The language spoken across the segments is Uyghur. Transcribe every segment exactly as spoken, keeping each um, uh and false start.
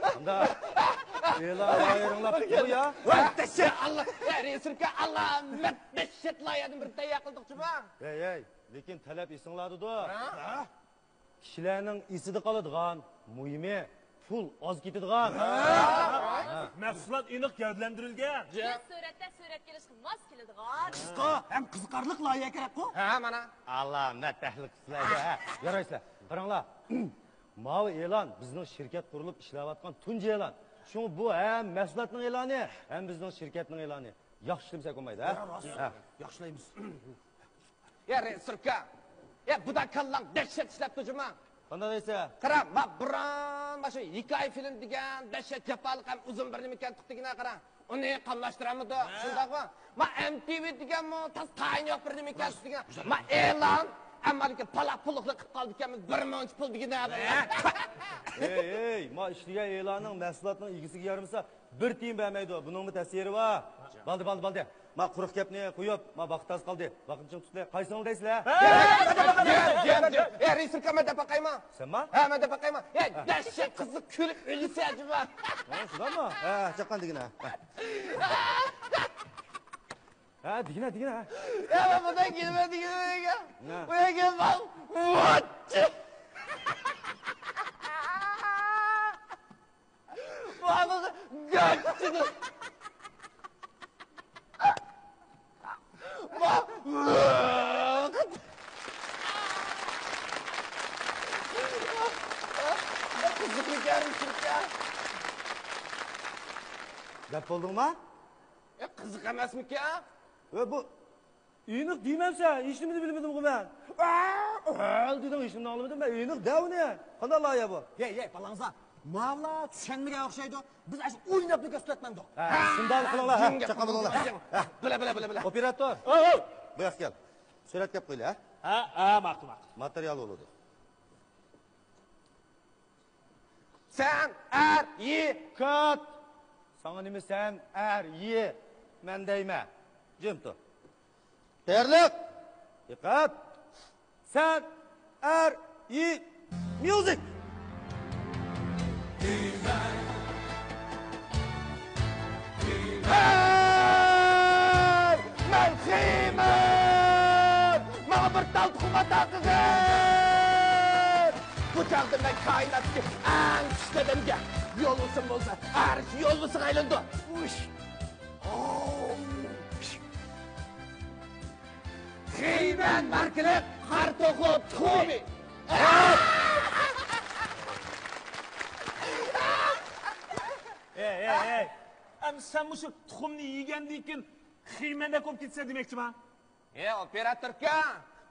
قانداق؟ ئېلان لايىھەڭلار بۇ يا؟ ۋاي، دەھشەت، ئاللا، يا، رېسۇركا، ئالامەت دەھشەت لايىھەدىن بىر تەييار قىلدۇقچۇ بۇ. ھەي، ھەي، لېكىن تەلەپ ئېسىڭلاردىدۇ. ھە؟ كىشىلەرنىڭ ئېسىدە قالىدىغان، مۇھىمى، پۇل ئاز كېتىدىغان. ھە؟ مەھسۇلات ئېنىق گەۋدىلەندۈرۈلگەن. تېز سۈرئەتتە سۈرەتكە ئېلىشقا ماس كېلىدىغان. قىسقا ھەم قىزىقارلىق لايىھە كېرەكقۇ؟ ھە، مانا. ئالامەت تەھلىل قىلىسىلەر، ھە. يارايسىلەر. قاراڭلار. ماۋۇ ئېلان بىزنىڭ شىركەت قۇرۇلۇپ ئىشلەۋاتقان تۇنجى ئېلان. شۇڭا بۇ ھەم مەھسۇلاتنىڭ ئېلانى، ھەم بىزنىڭ شىركەتنىڭ ئېلانى. ياخشى ئىشلىمىسەك بولمايدۇ، ھە؟ يا، راست. ھە. ياخشىلايمىز. يا رېسۇركا، يا بۇدا كاللاڭ دەھشەت ئىشلەپتۇ جۇما. قانداق دەيسەن؟ قارا، ما بۇرۇن ما شۇ ھېكايە فىلىم دېگەن دەھشەت جاپالىق ھەم ئۇزۇن بىر نېمە ئىكەن تۇقتىگىنە قارا. ئۇنى قاملاشتۇرالمىدۇق. ھە. شۇنداقمۇ؟ ما ئېم تى ۋى دېگەنمۇ تاس تايىنى يوق بىر نېمە ئىكەن تۇقتىگىنە. ما ئېلان، ئەمما لېكىن پالاق پۇللۇقلۇق قىلىپ قالدىكەنمىز بىر مۇنچە پۇل دېگىنە. ھە. ئەي، ئەي، ما ئىشلىگەن ئېلاننىڭ مەھسۇلاتنىڭ ئىگىسىگە يارىمىسا، بىر تىيىن بەرمەيدۇ. بۇنىڭمۇ تەسىرى بار. بولدى، بولدى، بولدى. ما قۇرۇق گەپنى قويۇپ، ما ۋاقىت ئاز قالدى. ۋاقىتنى چىڭ تۇتۇپ، قايسىڭلار دەيسىلەر؟ ھە، رېسۇركا، مەن دەپ باقايما؟ سەنما؟ ھە، مەن دەپ باقايما؟ ھە، دەھشەت قىزىق كۈلۈپ ئۆلىسە ئەجەبا. ھە، شۇنداقمۇ؟ ھە، چاققان دېگىنە. ھە. ھە، دېگىنە، دېگىنە. ھە، مەن بۇنداق كېلىمەن دېگىنە. ھە. بۇ يەرگە بار. ۋاچچى. بۇ ھەممىسى گۆش ئىچىدۇ. بۇ قىزىقمىكەن، شىركەت؟ دەپ بولدۇڭما؟ ئە، قىزىق ئەمەسمىكەن؟ ۋە بۇ ئېنىق دېمەمسەن، ھېچنېمىنى بىلمىدىمغۇ مەن. ئەل دېدىڭ، ھېچنېمىنى ئاڭلىمىدىم مەن. ئېنىق دە ئۇنى. قانداق لايىھە بۇ؟ ھەي، ھەي، بالاڭزا، ماۋۇلار چۈشەنمىگەن ئوخشايدۇ. بىز ئاشۇ ئويناپلا كۆرسىتىۋاتمامدۇق. ھە، شۇنداق قىلىڭلار، ھە، جىم گەپ چاققان بولۇڭلار. ھە. بىلە، بىلە، بىلە، بىلە. ئوپېراتور. ئوي، ئوي. بۇ ياققا كەل. سۈرەتكە ئېلىپ قويلى، ھە؟ ھە، ھە، ماقۇل، ماقۇل. ماتېرىيال بولىدۇ. سەن ئەر، يى. كات! ساڭا نېمە سەن ئەر، يى؟ مەن دەيمەن. جىم تۇر. تەييارلىق! دىققەت! سەن ئەر، يى، ميۇزىك! ھەي! مەن خىمەن! ماڭا بىر تال تۇخۇم ئاتا قىلغىن! بۇ چاغدا مەن كائىناتتىكى ئەڭ كۈچلۈك ئادەمگە، يولۋىسىم بولسا ھەر ئىش يولۋىسىغا ئايلىنىدۇ. ئۇش! خىمەن ماركىلىق قارا توخۇ تۇخۇمى! ھەي، ھەي، ھەي! ئەمدى سەن مۇشۇ تۇخۇمنى يېگەندىن كېيىن خىمەندەك بولۇپ كېتىسەن دېمەكچىما؟ ھە، ئوپېراتوركا،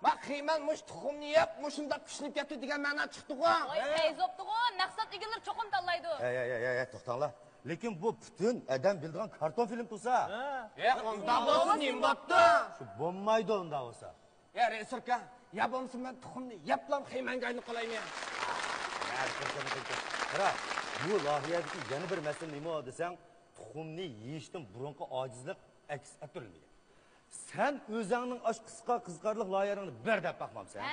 ما خىمەن مۇشۇ تۇخۇمنى يەپ، مۇشۇنداق كۈچلىنىپ كەتتى دېگەن مەنا چىقتىغۇ. ۋاي، پەيز بوپتىغۇ، مەقسەت ئىگىلىرى چوقۇم تاللايدۇ. ھەي، ھەي، ھەي، ھەي، توختاڭلار. لېكىن بۇ پۈتۈن ئادەم بىلىدىغان كارتون فىلىم تۇرسا. ھە، ئۇنداق بولسا نېمە بوپتۇ؟ شۇ بولمايدۇ ئۇنداق بولسا. ھە، رېژىسسوركا، يا بولمىسا مەن تۇخۇمنى يەپلا خىمەنگە ئايلىنىپ قالايمەن. ھە، قارا، بۇ لايىھەدىكى يەنە بىر مەسىلە نېمە دېسەڭ، تۇخۇمنى يېيىشتىن بۇرۇنقى ئاجىزلىق ئەكس ئەتتۈرۈلمىگەن. سەن ئۆزۈڭنىڭ ئاشۇ قىسقا قىزىقارلىق لايىھەڭنى بىر دەپ باقمامسەن؟ ھە.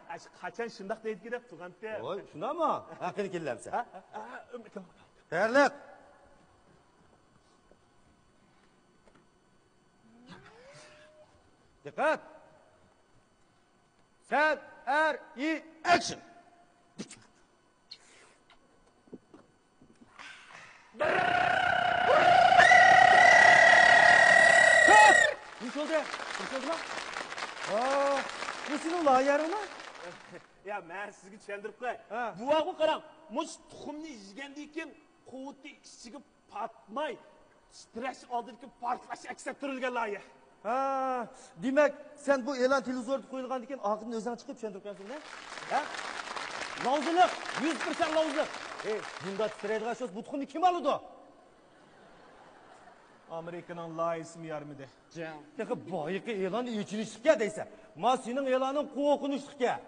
ئاشۇ قاچان شۇنداق دەيدىكىن دەپ تۇرغانتى. ۋوي، شۇنداقمۇ؟ ھە، قېنى كېلىلەمسەن. ھە، ھە، ھە، ھە. تەييارلىق. دىققەت. سەن ئەر، يى، ئەكشن. نېمە بولدى؟ نېمە بولدى؟ ھا، بۇ سېنىڭ لايىھەڭمۇ؟ يا، مەن سىزگە چۈشەندۈرۈپ قوياي. ھە. بۇ ۋاقىت قاراڭ، مۇشۇ تۇخۇمنى يېگەندىن كېيىن قۇۋۋىتى ئىچىگە پاتماي، تىترەش ئالدىدىكى پارتلاش ئەكس ئەتتۈرۈلگەن لايىھە. ھا، دېمەك، سەن بۇ ئېلان تېلېۋىزوردا قويۇلغاندىن كېيىن ئاخىرىنى ئۆزۈڭ چىقىپ چۈشەندۈرۈپ بەرسەن، ھە؟ لاۋزىلىق، يۈز پىرسەنت لاۋزىلىق. ئەي، بۇنداق تىترەيدىغان شۇ بۇتۇخۇمنى كىم ئالىدۇ؟ ئامېرىكىنىڭ لايىھىسىمۇ يارىمىدى. تېخى بايىقى ئېلان ئېچىنىشلىقكەن دەيسەن. ما سېنىڭ ئېلانىڭ قورقۇنچلۇقكەن.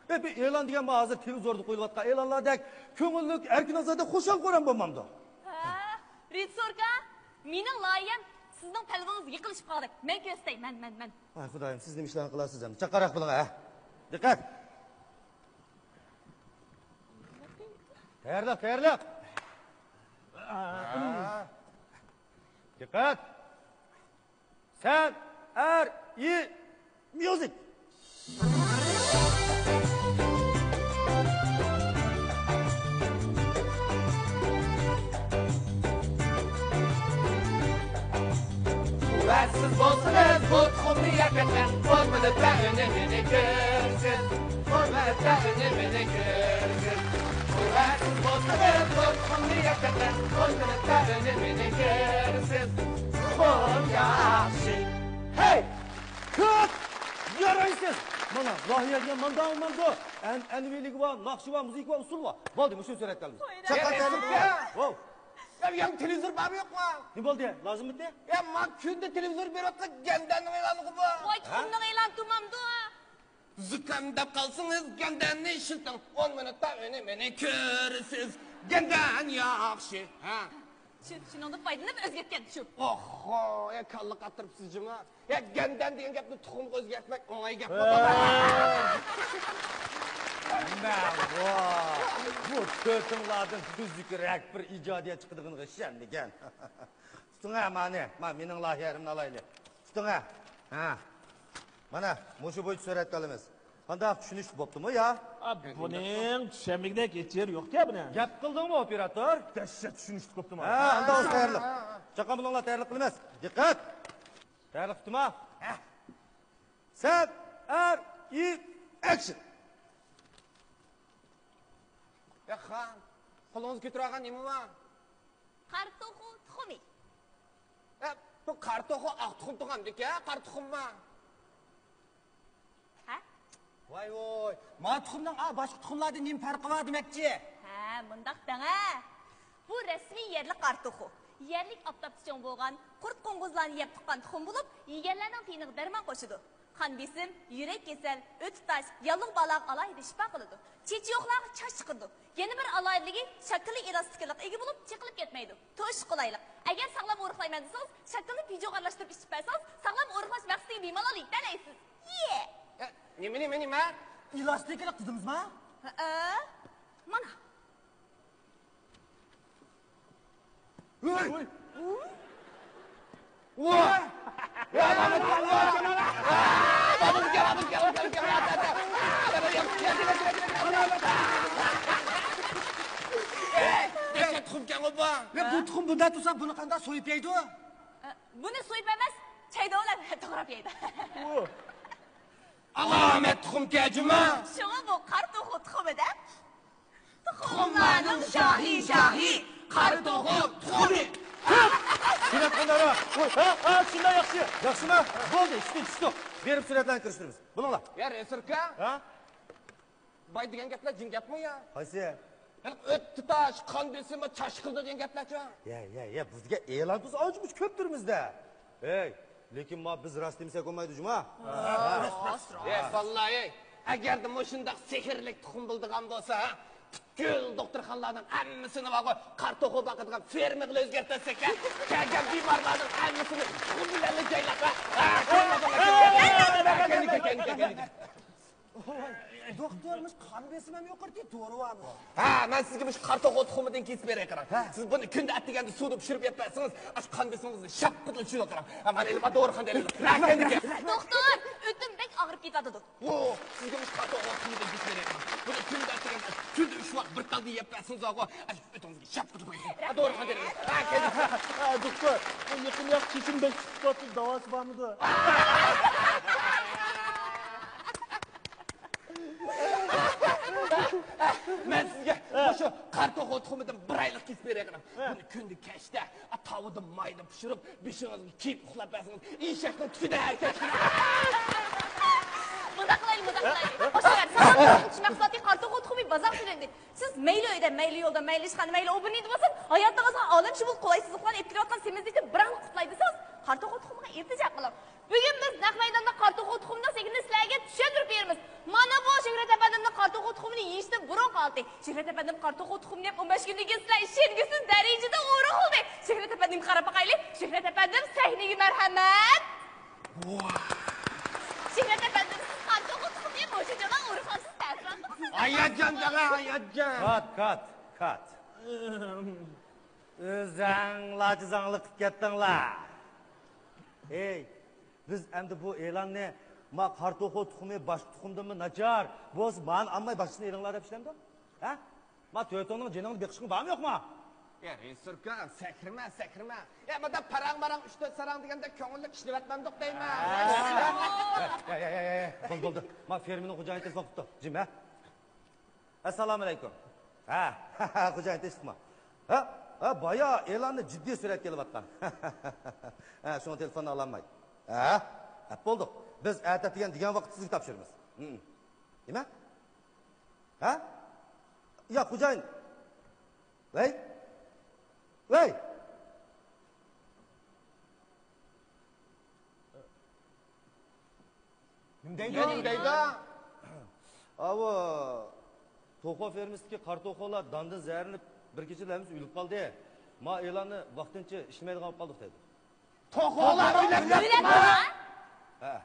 ئە، بىر ئېلان دېگەن ما ھازىر تېلېۋىزوردا قويۇلۇۋاتقان ئېلانلاردەك كۆڭۈللۈك، ئەركىن ئازادە خۇشال-خۇرام بولمامدۇ؟ ھە، رېژىسسوركا، مېنىڭ لايىھەم سىزنىڭ تەلۋىڭىزگە يېقىنلىشىپ قالدى. مەن كۆرسىتەي، مەن، مەن، مەن. ھاي خۇدايىم، سىز نېمە ئىشلارنى قىلاسىز ئەمدى؟ چاققانراق بولۇڭ، ھە. دىققەت! تەييارلىق، تەييارلىق. دىققەت. سەن، ئەر، ئى، ميۇزىك. قۇۋۋەتسىز بولسىڭىز بۇ تۇخۇمنى يەپ بېقىڭ، بولمىدى تەمىنى مېنى كۆرسىز، بولمىدى تەمىنى مېنى كۆرسىز. قۇۋۋەتسىز بولسىڭىز بۇ تۇخۇمنى يەپ بېقىڭ، بولمىدى تەمىنى مېنى كۆرسىز، تۇخۇم ياخشى. ھەي! كات! يارايسىز! مانا، لايىھە دېگەن مانداق، مانداق. ئەنئەنىۋىلىكى بار، ناخشا بار، مۇزىكا بار، ئۇسۇل بار. بولدى، مۇشۇنى سۈرەتكە ئالىمىز. قويدى. چاققان يا، تەبىرىك. يا. ۋاۋ. يا، ياڭ تېلېۋىزور بارمۇ يوقمۇ؟ نېمە بولدى؟ لازىممىدى؟ يا، ما كۈندە تېلېۋىزور بېرىۋاتقان گەندەننىڭ ئېلانىغۇ بۇ. ۋاي، ھە؟ تۇخۇمنىڭ ئېلانى تۇمامدۇ. زۇكام دەپ قالسىڭىز گەندەننى ئىشلىتىڭ. ئون مىنۇتتا ئۈنۈمىنى كۆرىسىز. گەندەن ياخشى. ھە. شۇ، شۇنىڭدىن پايدىلىنىپ ئۆزگەرتكەن شۇ. ئوھھو، يا كاللا قاتتۇرۇپسىز جۇما. يا گەندەن دېگەن گەپنى تۇخۇمغا ئۆزگەرتمەك ئوڭاي گەپمۇ؟ مەۋا، بۇ تۆتۈڭلاردىن تۈزۈكرەك بىر ئىجادىيەت چىقىدىغىنىغا ئىشەنمىگەن. تۇتۇڭە مانى، ما مېنىڭ لايىھەمنى ئالايلى. تۇتۇڭە. ھە. مانا، مۇشۇ بويىچە سۈرەتكە ئالىمىز. قانداق، چۈشىنىشلىك بوپتۇمۇ يا؟ ئا، بۇنىڭ چۈشەنمىگۈدەك ھېچ يېرى يوقكەن بۇنىڭ. گەپ قىلدىڭمۇ، ئوپېراتور؟ دەھشەت چۈشىنىشلىك بوپتۇ مانا. ھە، ئانداق بولسا تەييارلىق. چاققان بولۇڭلار، تەييارلىق قىلىمىز. دىققەت! تەييارلىق پۈتتىما؟ ھە. سەن، ئەر، ئى، ئەكشن! يا خان، قولىڭىزدا كۆتۈرۈۋالغان نېمە بار؟ قارا توخۇ تۇخۇمى. ئە، بۇ قارا توخۇ ئاق تۇخۇم تۇغامدىكەن، قارا تۇخۇمما؟ ھە؟ ۋاي ۋوي، ما تۇخۇمنىڭ، ئا، باشقا تۇخۇملاردىن نېمە پەرقى بار دېمەكچى؟ ھە، مۇنداق دەڭە. بۇ رەسمىي يەرلىك قارا توخۇ. يەرلىك ئاپتاپتا چوڭ بولغان، قۇرت قوڭغۇزلارنى يەپ تۇغقان تۇخۇم بولۇپ، يېگەنلەرنىڭ تېنىغا دەرمان قوشىدۇ. قان بېسىم، يۈرەك كېسەل، ئۆتى تاش، ياللۇغ بالىلارغا ئالاھىدە شىپا قىلىدۇ. چېچى يوقلارغا چاچ چىقىدۇ. يەنە بىر ئالاھىدىلىكى، شاكىلى ئېلاستىكلىققا ئىگە بولۇپ، چېقىلىپ كەتمەيدۇ. توشۇش قولايلىق. ئەگەر ساغلام ئورۇقلايمەن دېسىڭىز، شاكىلىنى پىژوغارلاشتۇرۇپ ئىچىپ بەرسىڭىز، ساغلام ئورۇقلاش مەقسىتىگە بىمالال يېتەلەيسىز. يې! ئە، نېمە، نېمە، نېمە؟ ئېلاستىكلىق دېدىڭىزما؟ ھەئە. مانا. ۋاي! ۋاي! دەھشەت تۇخۇمكەن بۇ! يا، بۇ تۇخۇم بۇنداق تۇرسا، بۇنى قانداق سويۇپ يەيدۇ؟ ئە، بۇنى سويۇپ ئەمەس، چايدا بىلەن توغراپ يەيدۇ. ئۇ. ئالامەت تۇخۇمكەن جۇما! شۇڭا بۇ قارا توخۇ تۇخۇمى دەپ. تۇخۇملارنىڭ شاھى، شاھى، قارا توخۇ تۇخۇمى. سۈرەت قانداق؟ ھە، ھە، شۇنداق ياخشى. ياخشىما؟ بولدى، ئىشتىن چۈشتۇق. بېرىپ سۈرەتلەرنى كىرىشتۈرىمىز. بولۇڭلار. يا، رېسىركا. ھە؟ باي دېگەن گەپلەر جىڭ گەپمۇ يا؟ قايسى؟ ھېلىقى ئۆتتە تاش، قان بېسىمى، چاش قىلىدۇ دېگەن گەپلەرچۇ؟ يە، يە، يە، بىز دېگەن ئېلان تۇز ئانچە-مۇنچە كۆپ تۇرىمىز-دە. ھەي، لېكىن ما بىز راست دېمىسەك بولمايدۇ جۇما. راست، راست. ئەي، باللا، ئەي، ئەگەردە مۇشۇنداق سېھىرلىك تۇخۇم بولىدىغان بولسا، ھە، پۈتكۈل دوختۇرخانىلارنىڭ ھەممىسىنى بارغۇ، قارا توخۇ باقىدىغان فېرمىغىلا ئۆزگەرتەلىسەك، ھە، كەلگەن بىمارلارنىڭ ھەممىسىنى تۇخۇم بىلەنلا جايلاپ، ھە، ھە، كەلدى، كەلدى، كەلدى، كەلدى. ۋاي، دوختۇر، مۇشۇ قان بېسىمىم يۇقىرى، دورا بارمۇ؟ ھە، مەن سىزگە مۇشۇ قارا توخۇ تۇخۇمىدىن كېسىپ بېرەي، قاراڭ. ھە. سىز بۇنى كۈندە ئەتىگەندە سۇدا پىشۇرۇپ يەپ بەرسىڭىز، ئاشۇ قان بېسىمىڭىزنى شاپپىدىلا چۈشۈرىدۇ، قاراڭ. ھە، مانا ئېلىپ، دورىخانىدا ئېلىپ. ھە، كەلدى، كەلدى. دوختۇر، ئۆتۈم بەك ئاغرىپ كېتىۋاتىدۇ. ئۇ، سىزگە مۇشۇ قارا توخۇ تۇخۇمىدىن كېسىپ بېرەي، قاراڭ. بۇنى كۈندە ئەتىگەندە، كۈندە ئۈچ ۋاق بىر تالدا يەپ بەرسىڭىز، ئاشۇ ئۆتۈڭىزگە شاپپىدىلا قويىدۇ. ھە، دورىخانىدا ئېلىپ. ھە، كەلدى. ھە، دوختۇر، بۇ يېقىن ياق چېچىم بەك چىقىپ كېتىۋاتىدۇ، داۋاسى بارمىدۇ؟ مەن سىزگە مۇشۇ قارا توخۇ تۇخۇمىدىن بىر ئايلىق كېسىپ بېرەي، قاراڭ. بۇنى كۈندە كەچتە، ئا، تاۋىدا مايدا پىشۇرۇپ، بېشىڭىزغا كىيىپ ئۇخلاپ بەرسىڭىز، ئېشەكنىڭ تۈكىدەك. مۇنداق قىلايلى، مۇنداق قىلايلى. بوشاۋەر، ساغلام تۇرمۇش مەھسۇلاتى قارا توخۇ تۇخۇمى بازار تۆلەندى. سىز مەيلى ئۆيدە، مەيلى يولدا، مەيلى ئىشخانا، مەيلى ئوبورنىيدا بولسۇن، ھاياتىڭىزغا ئالەمشۇمۇل قولايسىزلىقلارنى ئېلىپ كېلىۋاتقان سېمىزلىكتىن بىراڭلىق قۇتۇلاي دېسىڭىز، قارا توخۇ تۇخۇمىغا ئىلتىجا قىلىڭ. بۈگۈن بىز نەق مەيداندا قارا توخۇ تۇخۇمىنىڭ سېھرىنى سىلەرگە چۈشەندۈرۈپ بېرىمىز. مانا بۇ شۆھرەت ئەپەندىمنىڭ قارا توخۇ تۇخۇمىنى يېيىشتىن بۇرۇنقى ھالىتى. شۆھرەت ئەپەندىم قارا توخۇ تۇخۇمىنى يەپ ئون بەش كۈندىن كېيىن سىلەر ئىشەنگۈسىز دەرىجىدە ئورۇقلىدى. شۆھرەت ئەپەندىمگە قاراپ باقايلى. شۆھرەت ئەپەندىم، سەھنىگە مەرھەمەت. شۆھرەت ئەپەندىم، سىز قارا توخۇ تۇخۇمىنى يەپ مۇشۇنچىلا ئورۇقلامسىز، تەسىراتلىقسىز. ھاياتجان دەڭە، ھاياتجان. كات، كات. كات. ئۆزەڭلار جىزاڭلىق قىلىپ كەتتىڭلار. ھەي، بىز ئەمدى بۇ ئېلاننى ما قارا توخۇ تۇخۇمى باشقا تۇخۇمدىنمۇ ناچار بولسا، مانى ئالماي باشقىسىنى ئېلىڭلار دەپ ئىشلەمدۇ؟ ھە؟ ما تۆتۈڭنىڭ جېنىڭنى بېقىشىڭ بارمۇ يوقمۇ؟ يا رېسۇركا، سەكرىمە، سەكرىمە. يا مادا پاراڭ-ماراڭ، ئۈچ-تۆت ساراڭ دېگەندەك كۆڭۈللۈك ئىشلىۋەتمەمدۇق دەيمەن. يا، يا، يا، يا، يا. بولدى، بولدى. ما فېرمىنىڭ خوجايىنى تېلېفون قىپتۇ. جىم، ھە؟ ئەسسالامۇئەلەيكۇم. ھە، خوجايىن تىنچلىقمۇ؟ ھە، ھە، بايا ئېلاننى جىددىي سۈرئەتكە ئېلىۋاتقان. ھە، شۇڭا تېلېفوننى ئالالماي. ھە، ئەپ بولدۇق. بىز ئەتە دېگەن، دېگەن ۋاقىتتا سىزگە تاپشۇرىمىز. ھىم. نېمە؟ ھە؟ يا، خوجايىن. ۋەي. ۋەي. نېمە دەيدۇ؟ نېمە دەيدۇ؟ ئاۋۇ، توخۇ فېرمىسىدىكى قارا توخۇلار داندىن زەھەرلىنىپ، بىر كېچىدە ھەممىسى ئۆلۈپ قالدى. ما ئېلاننى ۋاقتىنچە ئىشلىمەيدىغان بولۇپ قالدۇق دەيدۇ. توخۇلار ئۆلۈپ قالدى؟ ھە.